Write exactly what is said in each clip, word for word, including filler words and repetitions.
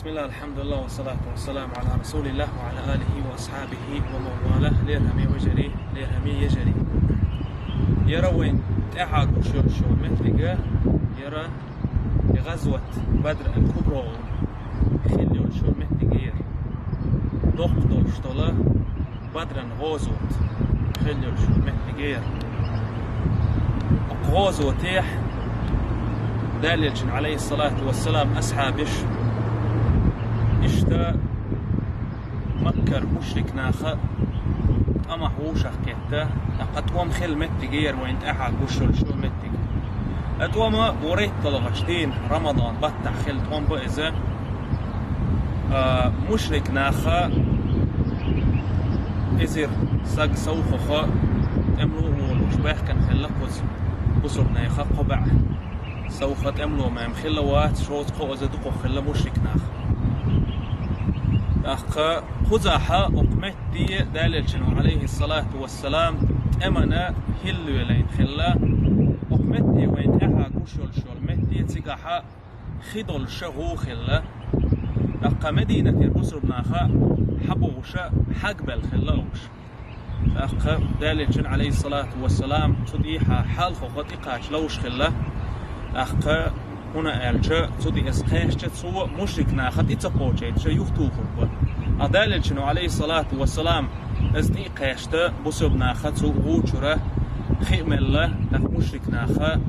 بسم الله، الحمد لله، والصلاة والسلام على رسول الله وعلى آله وأصحابه ومن والاه. Лерхӏами вежарий, лерхӏами ежарий. Яра вайн тӏехьа гуш йолчу меттига, яра гӏазват Бадр аль-Кубра хилла йолчу меттига яра. Доккха долуш дола Бадран гӏазот хилла йолчу меттиге яра. Оцу гӏазотехь Далла Элчан, алейхиссалату вассалам, асхьабаш иштта Маккара мушрик наха тӏамехь вовшах кхетта, тӏаккха тӏом хилла меттиге яра вайн тӏехьа гуш йолчу меттиг. Ткъа тӏом а вуьрхӏитталгӏачу дийнахь Рамадан баттахь хилла тӏом бу иза. А, мушрик наха эзар саг совгӏат тӏемало а волуш баьхкина хилла кхуза бусурнеха кхо баьӏ. Совгӏат тӏемало мем хилла вац, шовзткъа кхо иза дукха хилла мушрик нах. Тӏаккха кхузахьа окху метте Далла Элчано, алейхиссалату вассалам, тӏемана хилла велайна хилла. Окху метте вайн тӏехьа гуш йолуш йолу метте цигахьа хи долуша гӏу хилла. Тӏаккха Мединатера бусурнаха хьабогӏуша хьагбелла хилла угуш. Тӏаккха Далла Элчан, алейхиссалату вассалам, цу дийхьа хьалхо тӏекхача ловш хилла. Тӏаккха хӀунда аьлча, цу дийхьа кхаьчча, цо мушрик наха тӀе ца кхочуьйтуш юхатухур бу. Ткъа Далла Элчано, алейхиссалату вассалам, иза тӀе а кхаьчча, бусург наха цу гӀу чуьра хи а мелла, тӀаккха мушрик наха,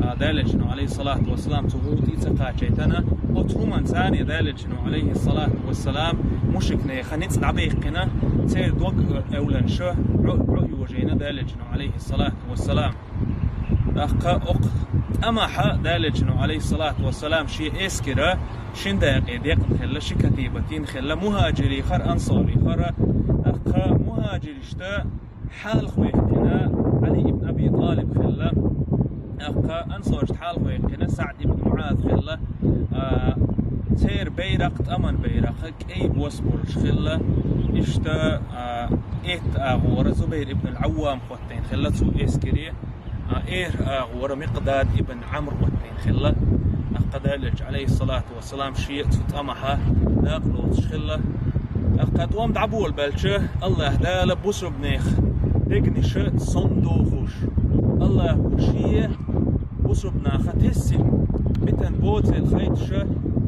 а, Далла Элчано, алейхиссалату вассалам, цу гӀу тӀе а ца кхачийтина, оцу хӀуманца царна Далла Элчано, алейхиссалату вассалам, мушрик нехан ницкъ дӀабаьккхина, церан дог эвланаш, гӀо, гӀо йожийна Далла Элчано, алейхиссалату вассалам. ТӀаккха окху тӀамехь Далла Элчано, алейхиссалату вассалам, шен эскара шина дакъе декъна хилла, ши катиба тина хилла, мухӀажирий хилла, ансарий хилла. ТӀаккха мухӀажирашта хьалха ваьккхина Ӏали ибн Аби ТӀалиб хилла. ТӀаккха ансарашта хьалха ваьккхина СаӀд ибн МуӀаз хилла. А, церан байракх, тӀаман байракх, кӀайн бос болуш хилла. Иштта, а, итт агӀора Зубайр ибн ал-Ӏаввам хӀоттийна хилла цу эскаре. А, эр агӀора Микъдад ибн Ӏамр хӀоттийна хилла. ТӀаккха Далла Элча, алейхиссалату вассалам, шен цу тӀамехь дакъа лоцуш хилла. ТӀаккха тӀом дӀаболабелча, АллахӀ Дала бусург нехан дегнаш сонна дохуш, АллахӀа шен бусург наха тесна, битан боцийла хайташ,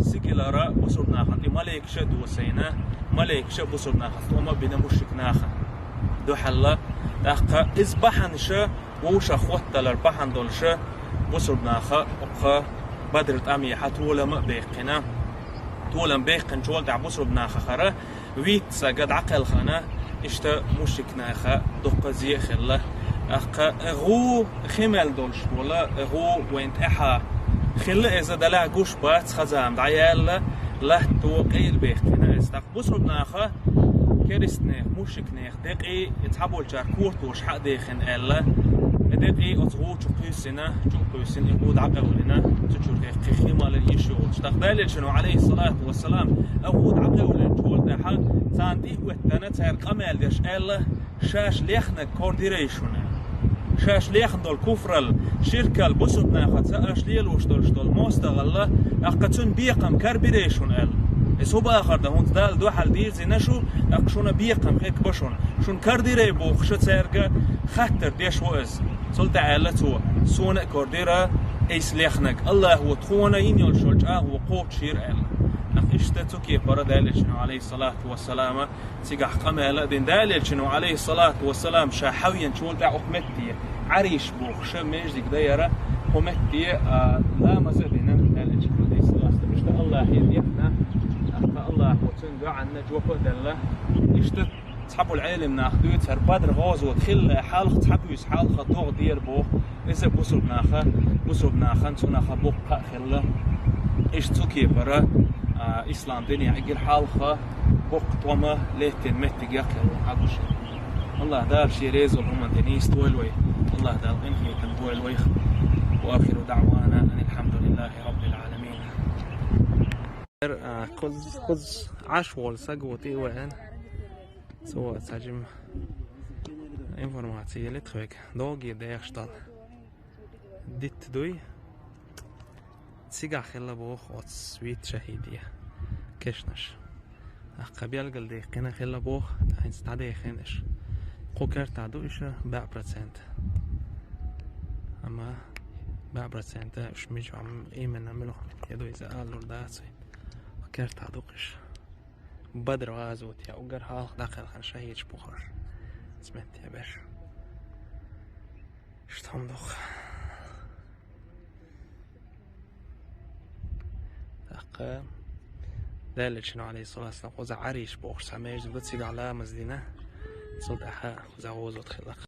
сигилара бусург нахана тӀе малейкаш а досийна, малейкаша бусург нахаца тӀом а бина мушрик нахана дуьхьал. ТӀаккха иза бахьанаш вовшах хӀотталар бахьана долуш, бусург наха окху Бадран тӀамехь толам а баьккхина. Толам баьккхинчул тӀаьхьа бусург нахахара витта сага дӀакхелхина, иштта мушрик наха дуккха зе а хилла. ТӀаккха гӀу хи мел долуш волу гӀу вайн тӀаьхьа хилла, иза далахь гуш бац, хаза-м дӀаяьлла, латто къайлабаьккхина иза. ТӀаккха бусург наха керист нехан, мушрик нехан декъий, и цхьаболчара котош хьа а дехина аьлла, и декъий оцу гӀу чу кхуьссина, чу а кхуьссина, и гӀу дӀакъевлина, цу чуьра кхин хи мала йиш йолуш. ТӀаккха Далла Элчано, алейхиссалату вассалам, и гӀу дӀакъевлинчул тӀаьхьа царна тӀе а хӀоьттина, цаьрга къамел деш аьлла: «Шаьш лехнарг кор дирай шуна. Шаьш лехна долу куфрал, ширкал, бусург нахаца аш лелош долуш долу мостагӀалла, тӀаккха цуьнан бекхам кара бирай шуна», аьлла. Иза хӀун бахар дан, хӀунца Далла дуьхьал дирзина шу, тӀаккха шуна бекхам хетта ба шуна. Шуна кара дирай бохуш цаьрга хаттар деш ву иза. Цул тӀаьхьа аьлла цо: «Суна а кор дира, айса лехнарг, АллахӀа тхуна йина йолуш йолу чӀагӀо кхочушйира», аьлла. ТӀаккха иштта цу кепара Далла Элчано, алейхиссалату вассалама, цигахь къамел а дина. Далла Элчано, алейхиссалату вассалам, ша хьавеанчул тӀаьхьа окху метте, Ӏариш бохуш, междиг дан яра, кху метте, а, ламаз а дина Далла Элчано, алейхиссалату вассалам. Иштта АллахӀе дехна, тӀаккха АллахӀа цуьнан дуьхьанна жоп а делла. Иштта цхьаболу Ӏелим нах дуьйцу, хӀара Бадр гӀазот хилла хьалха, цхьа буьйса хьалха догӀа дера боху, иза бусург наха, бусург нахана цунах боккха а хилла. Иштта цу кепара, а, ислам динехь гира хьалха боккха тӀом а лаьттина меттиг яккхина вайн хьагуш. АллахӀ Дала шен реза волу хӀуманна тӀе нийса дойла вай. АллахӀ Дала къинхетам бойла вайх. Ва ахиру даъвана анил хьамдулиллахӀи раббил Ӏаламин. А, кхуз-, кхуз Ӏаш волу саг ву тӀе а веана. Цо цхьа жима информаци елира тхоьга. ДогӀе дехаш долу дитт дуй. Цигахь хилла боху оцу витта шахӀиде. Кешнаш. ТӀаккха белгалдаьккхина хилла боху, хӀинца дӀадаьхкина уьш. Кху кертахь ду уьш бӀе процент. Амма бӀе процент уьш мичахь именно муьлха метте ду, иза алалур дац вай. Кху кертахь ду-кх уьш. Бадр гӀазот я уггар хьалха дӀакхелхина шахӀидаш бу-кх уьш. Цу метте берш. Иштта хӀума ду-кх. ТӀаккха Деллачу, Ӏалайхиссалату вассалам, кхуза Ӏариш бохуш цхьа меже ду, цигахь ламаз дина, цул тӀаьхьа кхуза гӀазот хилла.